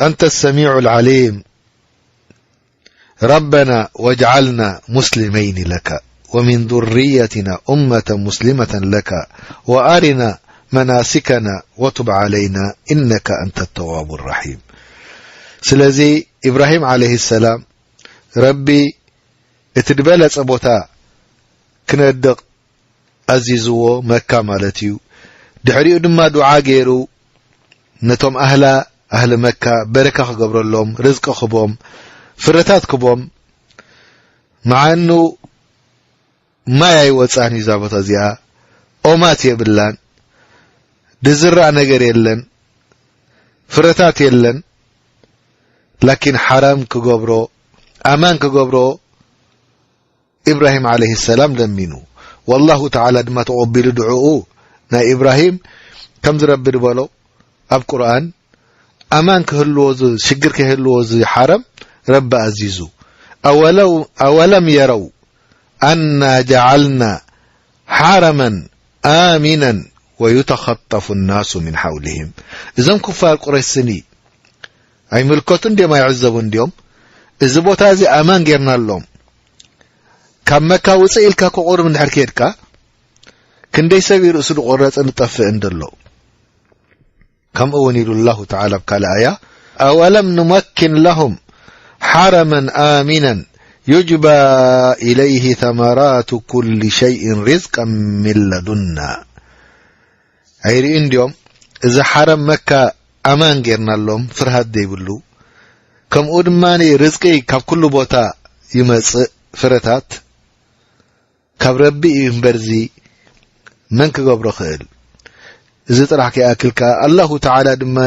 ኣንተ ሰሚዑ ልዓሊም። ረበና ወጅዓልና ሙስሊመይኒ ለከ ወሚን ዙርየትና ኡመተን ሙስሊመተን ለከ ወኣሪና መናሲከና ወቱብ ዓለይና ኢነከ ኣንተ ተዋቡ ራሒም። ስለዚ ኢብራሂም ዓለይሂ ሰላም ረቢ እቲ ዝበለጸ ቦታ ክነድቕ ኣዚዝዎ፣ መካ ማለት እዩ። ድሕሪኡ ድማ ዱዓ ገይሩ ነቶም ኣህላ፣ ኣህሊ መካ በረካ ክገብረሎም፣ ርዝቂ ክቦም፣ ፍረታት ክቦም። መዓኑ ማይ ኣይወጻን እዩ እዛ ቦታ እዚኣ፣ ኦማት የብላን፣ ድዝራእ ነገር የለን፣ ፍረታት የለን። ላኪን ሓራም ክገብሮ፣ ኣማን ክገብሮ ኢብራሂም ዓለይሂ ሰላም ለሚኑ። ወላሁ ተዓላ ድማ ተቐቢሉ ድዑኡ፣ ናይ ኢብራሂም ከምዚ ረቢ ዝበሎ ኣብ ቁርኣን፣ ኣማን ክህልዎ፣ ዚ ሽግር ክህልዎ፣ ዚ ሓረም ረቢ ኣዚዙ። ኣወለም የረው ኣና ጀዓልና ሓረመን ኣሚነን ወዩተኸጠፉ ናሱ ምን ሓውሊህም። እዞም ኩፋር ቁረሽ ስኒ ኣይምልከቱ እንድዮም፣ ኣይዕዘቡ እንድዮም። እዚ ቦታ እዚ ኣማን ጌርናሎም። ካብ መካ ውፅእ ኢልካ ክቑርብ እንድሕር ከድካ፣ ክንደይ ሰብ ርእሱ ዝቆረፀ ንጠፍእ እንደሎ። ከምኡ እውን ኢሉ ኣላሁ ተዓላ ኣብ ካልእ ኣያ፣ ኣወለም ንመኪን ለሁም ሓረመን ኣሚነን ዩጅባ ኢለይህ ተመራቱ ኩል ሸይእን ሪዝቀን ሚን ለዱና። ኣይርኢ እንድዮም፣ እዚ ሓረም መካ ኣማን ጌርናሎም፣ ፍርሃት ዘይብሉ። ከምኡ ድማ ርዝቂ ካብ ኩሉ ቦታ ይመጽእ፣ ፍረታት ካብ ረቢ እዩ እምበርዚ፣ መን ክገብሮ ክእል? እዚ ጥራሕ ከይኣክል ከኣ ኣላሁ ተዓላ ድማ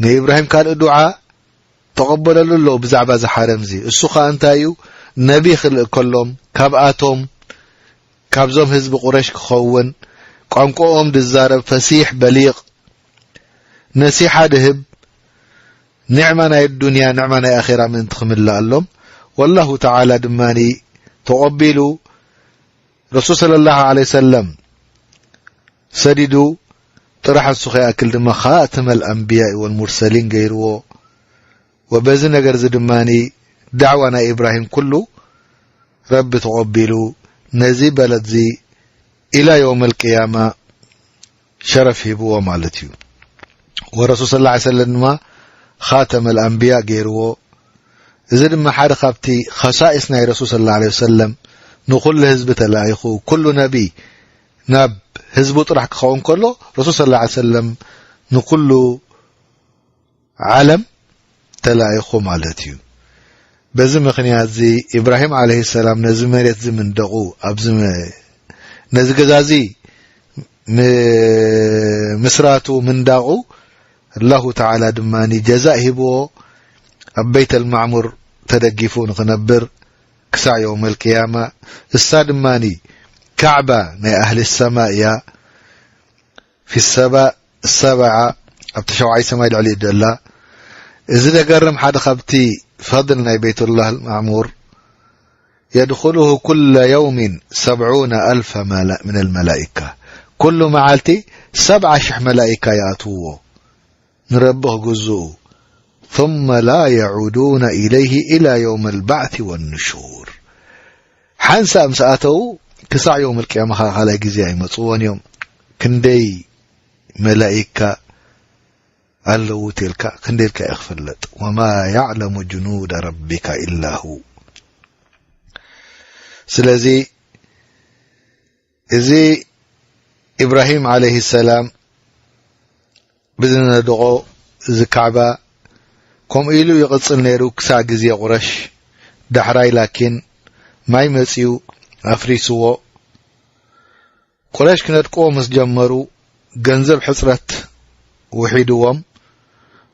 ንኢብራሂም ካልእ ዱዓ ተቐበለሉ ኣሎ ብዛዕባ እዚ ሓረም እዚ። እሱ ኸኣ እንታይ እዩ? ነቢ ክልእከሎም፣ ካብኣቶም፣ ካብዞም ህዝቢ ቁረሽ ክኸውን፣ ቋንቋኦም ዝዛረብ፣ ፈሲሕ በሊቕ፣ ነሲሓ ድህብ፣ ኒዕማ ናይ ዱንያ፣ ኒዕማ ናይ ኣኼራ ምእንቲ ክምልኣሎም፣ ወላሁ ተዓላ ድማ ተቐቢሉ፣ ረሱል ሰለላሁ ዐለይሂ ወሰለም ሰዲዱ፣ ጥራሕ እሱ ከይኣክል ድማ ኻተመል ኣንብያኢ ወልሙርሰሊን ገይርዎ። ወበዚ ነገር እዚ ድማ ዳዕዋ ናይ ኢብራሂም ኩሉ ረቢ ተቐቢሉ፣ ነዚ በለድ እዚ ኢላ የውመል ቅያማ ሸረፍ ሂብዎ ማለት እዩ። ወረሱል ሰለላሁ ዐለይሂ ወሰለም ድማ ኻተመል ኣንብያ ገይርዎ። እዚ ድማ ሓደ ካብቲ ኸሳኢስ ናይ ረሱል ሰለላሁ ዐለይሂ ወሰለም፣ ንኹሉ ህዝቢ ተላኢኹ፣ ኩሉ ነቢ ናብ ህዝቡ ጥራሕ ክኸውን ከሎ፣ ረሱል ሰለላሁ ዐለይሂ ወሰለም ንኹሉ ዓለም ተላኢኹ ማለት እዩ። በዚ ምኽንያት እዚ ኢብራሂም ዓለይሂ ሰላም ነዚ መሬት እዚ ምንደቑ፣ ኣብዚ መ-፣ ነዚ ገዛ እዚ ም-፣ ምስራቱ ምንዳቑ፣ ኣላሁ ተዓላ ድማ ጀዛእ ሂብዎ፣ ኣብ በይተል ማዕሙር ተደጊፉ ንኽነብር ክሳዕ የውመል ቅያማ። እሳ ድማ ካዕባ ናይ ኣህሊ ሰማ እያ። ፊ ሰባ ሰብዓ፣ ኣብቲ ሸውዓይ ሰማይ ልዕሊ ደላ። እዚ ደገርም ሓደ ካብቲ ፈድል ናይ ቤቱላህ ማዕሙር፣ የድኹሉሁ ኩለ የውሚን ሰብዑነ ኣልፈ መላ-፣ ምን ኣልመላኢካ። ኩሉ መዓልቲ ሰብዓ ሽሕ መላኢካ ይኣትውዎ ንረቢ ክግዝኡ። ثم لا يعودون إليه إلى يوم البعث والنشور። ሓንሳእ ምስ ኣተዉ ክሳዕ የውም ኣልቅያማ ኸዓ ካልኣይ ግዜ ኣይመጽእዎን እዮም። ክንደይ መላኢካ ኣለዉ ተልካ፣ ክንደይ ኢልካ እዩ ክፍለጥ። وما يعلم جنود ربك إلا هو። ስለዚ እዚ ኢብራሂም ዓለይሂ ሰላም ብዝነደቖ እዚ ካዕባ ከምኡ ኢሉ ይቕጽል ነይሩ ክሳዕ ግዜ ቁረሽ። ዳሕራይ ላኪን ማይ መጺኡ ኣፍሪስዎ። ቁረሽ ክነድቅዎ ምስ ጀመሩ፣ ገንዘብ ሕጽረት ውሒድዎም፣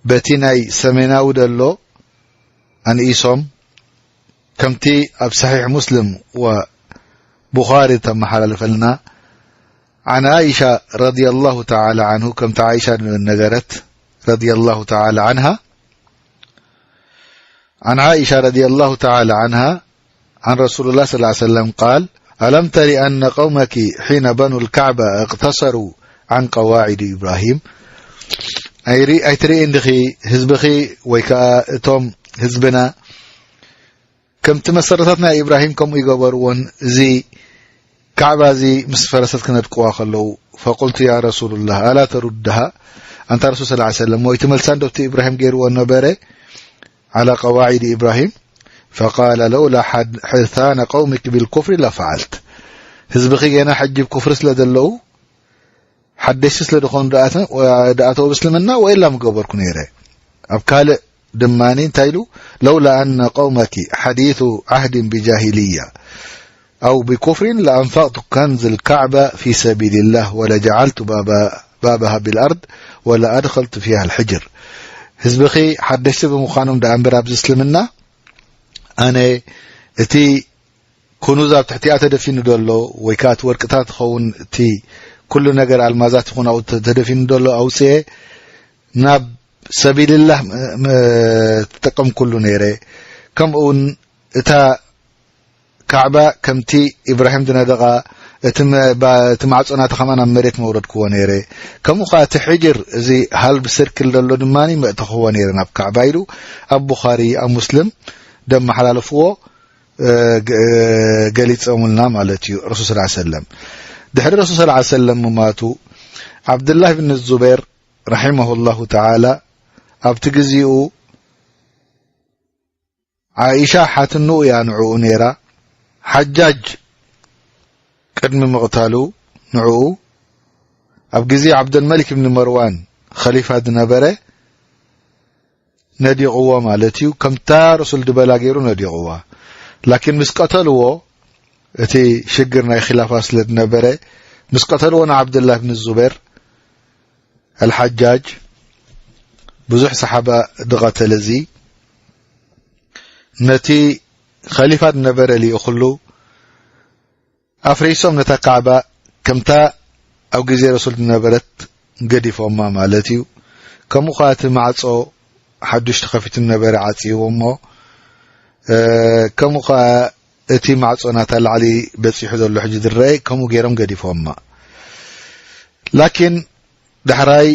በቲ ናይ ሰሜናዊ ደሎ ኣንኢሶም፣ ከምቲ ኣብ ሰሒሕ ሙስሊም ወቡኻሪ ተመሓላልፈልና፣ عن عائشة رضي الله تعالى عنه، ከምቲ ዓኢሻ ነገረት፣ رضي الله تعالى عنها، عن عائشة رضي الله تعالى عنها، عن رسول الله صلى الله عليه وسلم قال: ألم تر أن قومك حين بنوا الكعبة اقتصروا عن قواعد إبراهيم؟ ኣይሪ-፣ ኣይትርኢ እንዲኺ ህዝብኺ ወይ ከኣ እቶም ህዝብና ከምቲ መሰረታት ናይ ኢብራሂም ከምኡ ይገበርዎን፣ እዚ ካዕባ እዚ ምስ ፈረሰት ክነድቅዋ ከለዉ፣ فقلت يا رسول الله ألا تردها؟ ኣንታ ረሱል ሰለላሁ ዐለይሂ ወሰለም፣ ወይ ትመልሳ እንዶ ኣብቲ ኢብራሂም ገይርዎ ነበረ፣ على قواعد إبراهيم؟ فقال لولا حد-، حدثان قومك بالكفر لفعلت። ህዝብኺ ገና ሕጂ ብ ኩፍሪ ስለ ዘለዉ፣ ሓደሽቲ ስለ ዝኾኑ ደኣ-፣ ደኣተው ብእስልምና፣ ወኢላ ምገበርኩ ነይረ። ኣብ ካልእ ድማ እንታይ ኢሉ? لولا أن قومك حديث عهد بجاهلية أو بكفر لأنفقت كنز الكعبة في سبيل الله ولجعلت باب-، بابها بالأرض ولأدخلت فيها الحجر. ህዝብኺ ሓደሽቲ ብምዃኖም ደኣ እምበር ኣብዚ እስልምና፣ ኣነ እቲ ኩኑዝ ኣብ ትሕቲኣ ተደፊኑ ዘሎ፣ ወይ ከኣ እቲ ወርቅታት ትኸውን፣ እቲ ኩሉ ነገር ኣልማዛት ይኹን ኣብኡ ተደፊኑ ዘሎ ኣውፅኤ ናብ ሰቢልላህ ትጠቀምኩሉ ነይረ። ከምኡ እውን እታ ካዕባ ከምቲ ኢብራሂም ዝነደቓ እቲ ማዕጾ ናታ ከማን ኣብ መሬት መውረድክዎ ነይረ። ከምኡ ከኣ እቲ ሕጅር እዚ ሃልብ ስርክል ዘሎ ድማ መእተኽዎ ነይረ ናብ ካዕባ ኢሉ ኣብ ቡኻሪ ኣብ ሙስልም ደመሓላለፍዎ ገሊጾምልና ማለት እዩ። ረሱል ሰለላሁ ዐለይሂ ወሰለም ድሕሪ ረሱል ሰለላሁ ዐለይሂ ወሰለም ምማቱ ዓብድላህ ብን ዙበይር ረሒመሁላሁ ተዓላ ኣብቲ ግዜኡ ዓኢሻ ሓትንኡ እያ ንዕኡ ነይራ። ሓጃጅ ቅድሚ ምቕታሉ ንዕኡ ኣብ ግዜ ዓብደልመሊክ ብን መርዋን ኸሊፋ ዝነበረ ነዲቕዎ ማለት እዩ። ከምታ ረሱል ድበላ ገይሩ ነዲቕዋ። ላኪን ምስ ቀተልዎ እቲ ሽግር ናይ ኺላፋ ስለ ዝነበረ ምስ ቀተልዎ ንዓብድላህ ብን ዙበይር ኣልሓጃጅ ብዙሕ ሰሓባ ድቐተለ እዚ ነቲ ኸሊፋ ዝነበረ ልኢኹሉ ኣፍሪሶም ነታ ካዕባ ከምታ ኣብ ግዜ ረሱል ዝነበረት ገዲፎማ ማለት እዩ። ከምኡ ኸዓ እቲ ማዕጾ ሓዱሽ ተኸፊቱ ነበረ ዓጽይዎ እሞ ከምኡ ኸዓ እቲ ማዕጾ ናታ ላዕሊ በጺሑ ዘሎ ሕጂ ዝረአ ከምኡ ገይሮም ገዲፎማ። ላኪን ዳሕራይ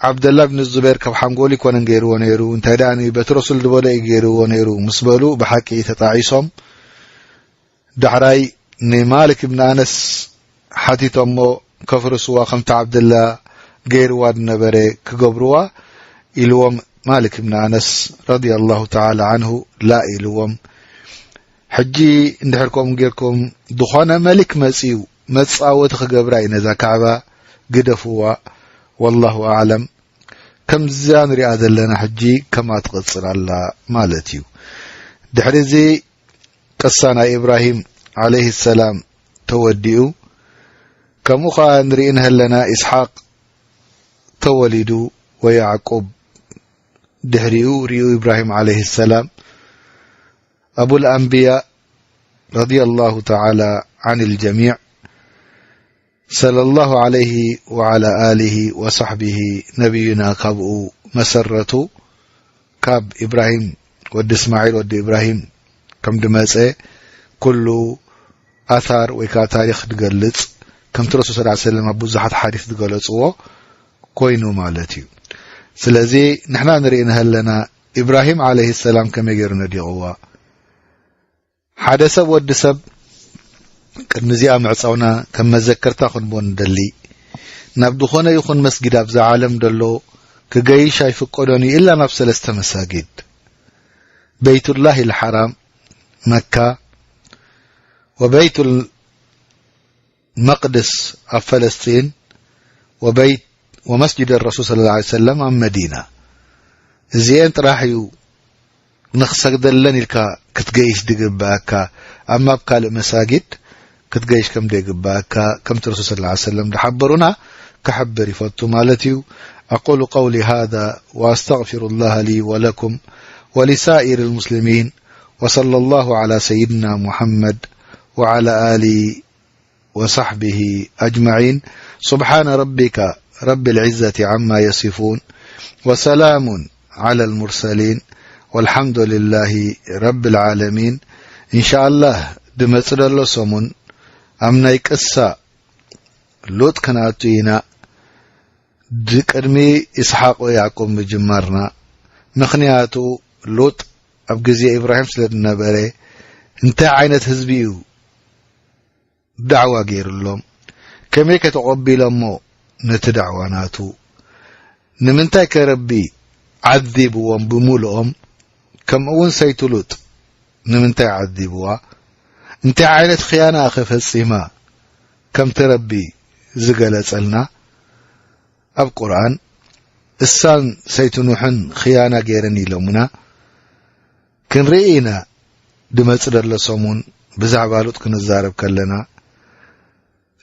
ዓብደላ ብን ዙበይር ካብ ሓንጎል ይኮነን ገይርዎ ነይሩ፣ እንታይ ደኣ በቲ ረሱል ዝበሎ እዩ ገይርዎ ነይሩ ምስ በሉ ብሓቂ ተጣዒሶም። ዳሕራይ ንማሊክ ብን ኣነስ ሓቲቶሞ ከፍርስዋ ከምቲ ዓብደላ ገይርዋ ዝነበረ ክገብርዋ ኢልዎም። ማሊክ ብን ኣነስ ረዲየላሁ ተዓላ ዓንሁ ላ ኢልዎም። ሕጂ እንድሕር ከምኡ ጌርኩም ዝኾነ መሊክ መጽዩ መጻወቲ ክገብራ እዩ ነዛ ካዕባ ግደፍዋ። ወላሁ ኣዕለም። ከምዛ ንሪኣ ዘለና ሕጂ ከምኣ ትቕጽል ኣላ ማለት እዩ። ድሕሪ እዚ ቅሳ ናይ ኢብራሂም ዓለይሂ ሰላም ተወዲኡ። ከምኡ ኸዓ ንርኢ እንሀለና ኢስሓቅ ተወሊዱ ወያዕቁብ ድሕሪኡ ሪኡ ኢብራሂም ዓለይሂ ሰላም ኣቡል ኣንብያ ረዲየላሁ ተዓላ ዓኒል ጀሚዕ ሰለላሁ ዓለይሂ ወዓላ ኣሊሂ ወሳሕቢሂ ነቢዩና ካብኡ መሰረቱ ካብ ኢብራሂም ወዲ እስማዒል ወዲ ኢብራሂም ከም ድመጸ ኩሉ ኣታር ወይ ከዓ ታሪኽ ድገልጽ ከምቲ ረሱል ሰለላሁ ዐለይሂ ወሰለም ኣብ ብዙሓት ሓዲስ ዝገለጽዎ ኮይኑ ማለት እዩ። ስለዚ ንሕና ንርኢ ንሀለና ኢብራሂም ዓለይሂ ሰላም ከመይ ገይሩ ነዲቕዋ። ሓደ ሰብ ወዲ ሰብ ቅድሚ እዚኣ ምዕጻውና ከም መዘከርታ ክንቦ ንደሊ ናብ ዝኾነ ይኹን መስጊድ ኣብዛ ዓለም ደሎ ክገይሽ ኣይፍቀዶን እዩ ኢላ ናብ ሰለስተ መሳጊድ በይቱላሂ ልሓራም መካ ወበይቱል መቅድስ ኣብ ፈለስጢን ወበይት ወመስጅድ ረሱል ሰለላሁ ዐለይሂ ወሰለም ኣብ መዲና እዚኤን ጥራሕ እዩ ንኽሰግደለን ኢልካ ክትገይሽ ድግበኣካ። ኣማ ኣብ ካልእ መሳጊድ ክትገይሽ ከም ደይግበኣካ ከምቲ ረሱል ሰለላሁ ዐለይሂ ወሰለም ድሓበሩና ክሕብር ይፈቱ ማለት እዩ። أقول قولي هذا وأستغفر الله لي ولكم ولسائر المسلمين وصلى الله على سيدنا محمد وعلى آله وصحبه أجمعين. سبحان ربك رب العزة عما يصفون وسلام على المرسلين والحمد لله رب العالمين. إن شاء الله ድመጽእ ዘሎ ሰሙን ኣብ ናይ ቅሳ ሉጥ ክንኣቱ ኢና። ድቅድሚ ኢስሓቅ ወይ ያዕቆብ ምጅማርና ምኽንያቱ ሉጥ ኣብ ግዜ ኢብራሂም ስለ ዝነበረ እንታይ ዓይነት ህዝቢ እዩ ዳዕዋ ገይሩሎም? ከመይ ከተቐቢሎሞ ነቲ ዳዕዋ ናቱ? ንምንታይ ከ ረቢ ዓዚብዎም ብምሉኦም? ከምኡ እውን ሰይቱ ሉጥ ንምንታይ ዓዚብዋ? እንታይ ዓይነት ኽያና ኸ ፈጺማ? ከምቲ ረቢ ዝገለጸልና ኣብ ቁርኣን እሳን ሰይቱ ኑሕን ኽያና ገይረን ኢሎምና ክንርኢ ኢና። ድመጽእ ደሎ ሰሙን ብዛዕባ ሉጥ ክንዛረብ ከለና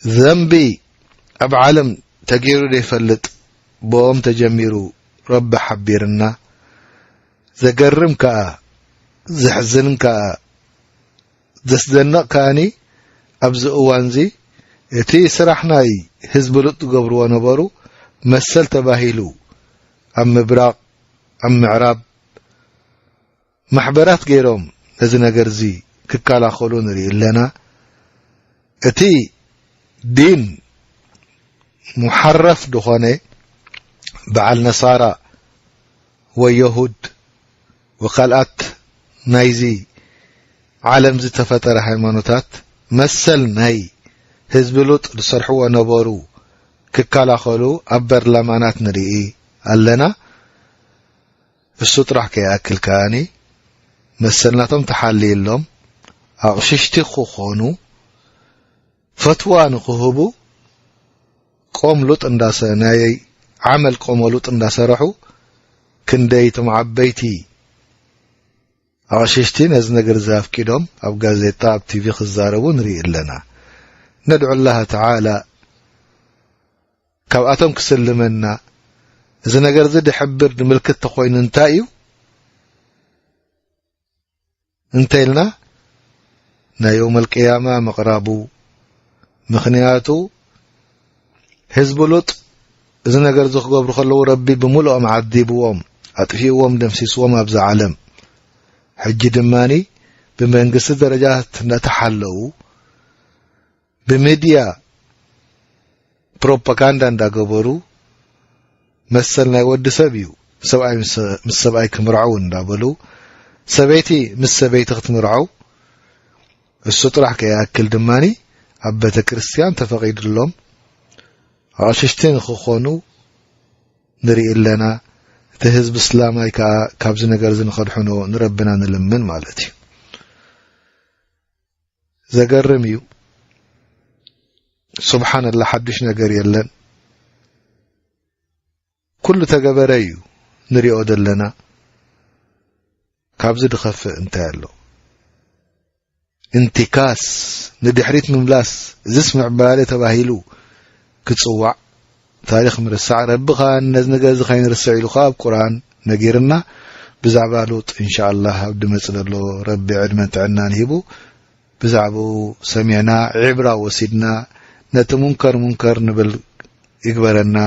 ዘንቢ ኣብ ዓለም ተገይሩ ዘይፈልጥ ብኦም ተጀሚሩ ረቢ ሓቢርና። ዘገርም ከኣ ዘሕዝን ከኣ ዘስደንቕ ከኣኒ ኣብዚ እዋንዚ እቲ ስራሕ ናይ ህዝቢ ሉጥ ዝገብርዎ ነበሩ። መሰል ተባሂሉ ኣብ ምብራቕ፣ ኣብ ምዕራብ ማሕበራት ገይሮም ነዚ ነገር እዚ ክከላኸሉ ንርኢ ኣለና። እቲ ዲን ሙሓረፍ ዝኾነ በዓል ነሳራ ወየሁድ ወካልኣት ናይዚ ዓለም ዝተፈጠረ ሃይማኖታት መሰል ናይ ህዝቢ ሉጥ ዝሰርሕዎ ነበሩ ክከላኸሉ ኣብ በርላማናት ንርኢ ኣለና። እሱ ጥራሕ ከይኣክል ከኣኒ መሰል ናቶም ተሓልየሎም ኣቕሽሽቲ ክኾኑ ፈትዋ ንክህቡ ቆም ሉጥ እንዳሰ-፣ ናይ ዓመል ቆሞ ሉጥ እንዳሰረሑ ክንደይ እቶም ዓበይቲ ኣቕሽሽቲ ነዚ ነገር እዚ ኣፍቂዶም ኣብ ጋዜጣ ኣብ ቲቪ ክዛረቡ ንርኢ ኣለና። ነድዑ ላህ ተዓላ ካብኣቶም ክስልመና። እዚ ነገር እዚ ድሕብር ንምልክት ተኾይኑ እንታይ እዩ እንተ ኢልና ናይ የውመል ቅያማ ምቕራቡ። ምኽንያቱ ህዝቢ ሉጥ እዚ ነገር እዚ ክገብሩ ከለዉ ረቢ ብምልኦም ዓዲብዎም፣ ኣጥፊእዎም፣ ደምሲስዎም ኣብዚ ዓለም። ሕጂ ድማኒ ብመንግስቲ ደረጃ እናተሓለዉ ብሚድያ ፕሮፓጋንዳ እንዳገበሩ መሰል ናይ ወዲ ሰብ እዩ ሰብኣይ ምስ፣ ምስ ሰብኣይ ክምርዐው እንዳበሉ ሰበይቲ ምስ ሰበይቲ ክትምርዐው እሱ ጥራሕ ከይኣክል ድማኒ ኣብ ቤተ ክርስቲያን ተፈቒድሎም ኣቕሽሽቲ ንክኾኑ ንርኢ ኣለና። እቲ ህዝቢ እስላማይ ከዓ ካብዚ ነገር እዚ ንኸድሕኖ ንረብና ንልምን ማለት እዩ። ዘገርም እዩ። ሱብሓነላህ፣ ሓዱሽ ነገር የለን። ኩሉ ተገበረ እዩ ንሪኦ ዘለና። ካብዚ ድኸፍእ እንታይ ኣሎ? እንቲካስ፣ ንድሕሪት ምምላስ፣ እዚስ ምዕባለ ተባሂሉ ክጽዋዕ፣ ታሪኽ ምርሳዕ። ረቢ ኸኣ ነዚ ነገር እዚ ኸይንርስዕ ኢሉ ኸኣ ኣብ ቁርኣን ነጊርና። ብዛዕባ ሉጥ እንሻኣላህ ኣብ ድመጽእ ዘሎ ረቢ ዕድመን ጥዕናን ሂቡ ብዛዕባኡ ሰሚዕና፣ ዒብራ ወሲድና፣ ነቲ ሙንከር ሙንከር ንብል ይግበረና።